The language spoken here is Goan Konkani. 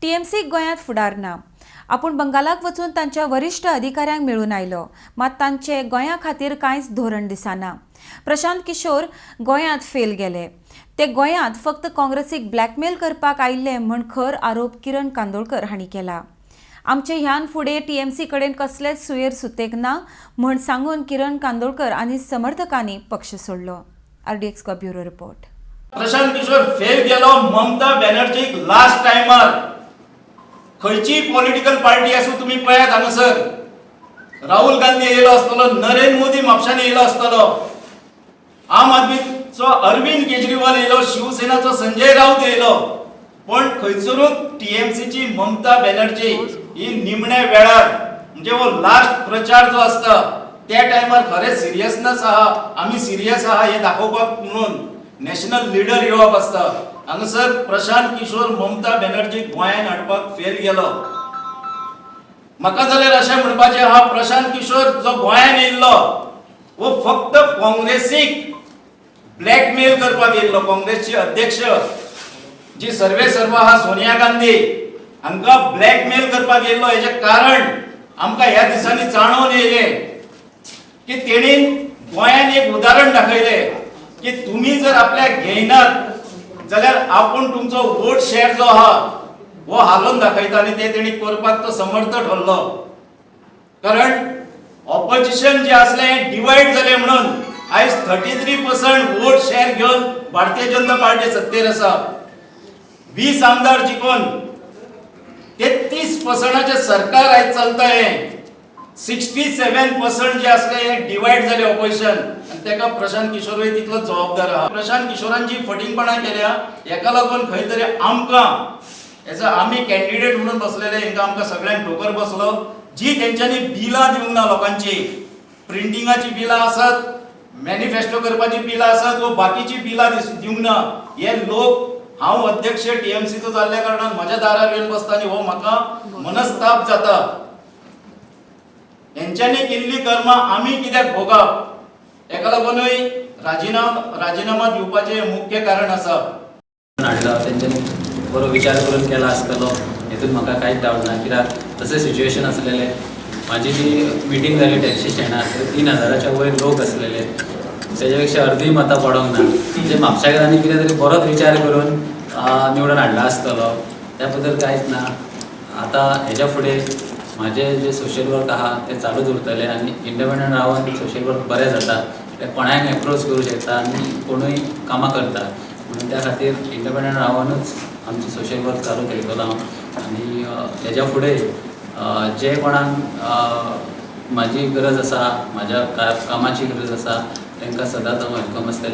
टीएमसीक गोंयांत फुडार ना. आपूण बंगालाक वचून तांच्या वरिश्ठ अधिकाऱ्यांक मेळून आयलो, मात तांचे गोंया खातीर कांयच धोरण दिसना. प्रशांत किशोर गोंयांत फेल गेले. ते गोंयांत फक्त काँग्रेसीक ब्लॅकमेल करपाक आयिल्ले म्हूण खर आरोप किरण कांदोळकर हांणी केला. आमचे ह्यान फुडें टीएमसी कडेन कसलेच सुयेर सुतेक ना म्हूण सांगून किरण कांदोळकर आनी समर्थकांनी पक्ष सोडलो. RDX bureau report. Prashant Kishor fail गेलो ममता बॅनर्जीक लास्ट टायमार. खंयचीय पॉलिटिकल पार्टी आसूं, तुमी पळयात, हांगासर राहुल गांधी येयलो आसतलो, नरेंद्र मोदी म्हापशांनी येयलो आसतलो, आम आदमीचो अरविंद केजरीवाल येयलो, शिवसेनाचो संजय राऊत येयलो, पण खंयसरूच टीएमसीची ममता बॅनर्जी ही निमण्या वेळार, म्हणजे हो लास्ट प्रचार जो आसता त्या टायमार खरें सिरियसनेस आहा, आमी सिरियस आहा हें दाखोवपाक म्हणून नॅशनल लिडर येवप आसता. हांगासर प्रशांत किशोर ममता बॅनर्जी गोंयांत हाडपाक फेल गेलो. म्हाका जाल्यार अशें म्हणपाचें आहा, प्रशांत किशोर जो गोंयांत येयल्लो हो फक्त काँग्रेसीक ब्लॅकमेल करपाक येयल्लो. काँग्रेसचे अध्यक्ष जी सर्वे सर्वा आहा सोनिया गांधी हांकां ब्लॅकमेल करपाक येयल्लो. हेजें कारण आमकां ह्या दिसांनी जाणून येयलें की तेणीन गोंयान एक उदाहरण दाखयलें की तुमी जर आपल्याक घेयनात जाल्यार आपूण तुमचो वोट शेअर जो आहा हो हालोवन दाखयता आनी ते तेणी करपाक तो समर्थ ठरलो. कारण ऑपोजिशन जे आसलें डिवायड जालें म्हणून आयज 33% vote share घेवन भारतीय जनता पार्टी सत्तेर आसा. 20 आमदार जिखून 33 पर्संटाचें सरकार आयज चलता. हें 67% जे आसले हे डिवायड जाले ऑपोजिशन आनी तेका प्रशांत किशोरूय तितलो जबाबदार आहा. प्रशांत किशोरान जी फटींगपणां केल्या हेका लागून खंय तरी आमकां एज अ आमी कॅन्डिडेट म्हणून बसलेले, हेंकां आमकां सगळ्यांक ठोकर बसलो. जी तेंच्यांनी बिलां दिवंक ना लोकांची, प्रिंटिंगाची बिलां आसत, मॅनिफेस्टो करपाची बिलां आसत व बाकीची बिलां दिवंक ना. हे लोक, हांव अध्यक्ष टीएमसीचो जाल्ल्या कारणान म्हज्या दारार येवन बसता आनी हो म्हाका मनस्ताप जाता. हेंच्यांनी केल्ली कर्मां आमी कित्याक भोगप? हेका लागूनय राजिनामा दिवपाचें मुख्य कारण आसा. हाडला, तेंच्यांनी बरो विचार करून केला आसतलो, हेतून म्हाका कांयच डावट ना. कित्याक तशें सिच्युएशन आसलेलें. म्हाजी जी मिटींग जाली टॅक्सी स्टँडार, थंय 3000च्या वयर लोक आसलेले. तेज्या पेक्षा अर्दी मतां पडोंक ना. म्हणजे म्हापशाकारांनी कितें तरी बरोच विचार करून निवडून हाडला आसतलो, त्या बद्दल कांयच ना. आतां हेज्या फुडें म्हाजें जें सोशल वर्क आहा तें चालूच उरतलें आनी इंडिपेंडंट रावन सोशल वर्क बरें जाता. तें कोणाक एप्रोच करूं शकता आनी कोणूय कामां करता, म्हणून त्या खातीर इंडिपेंडंट रावनूच आमचें सोशल वर्क चालू थेयतलो हांव. आनी हेज्या फुडें जे कोणाक म्हाजी गरज आसा, म्हाज्या कामाची गरज आसा, तांकां सदांच हांव welcome आसतलें.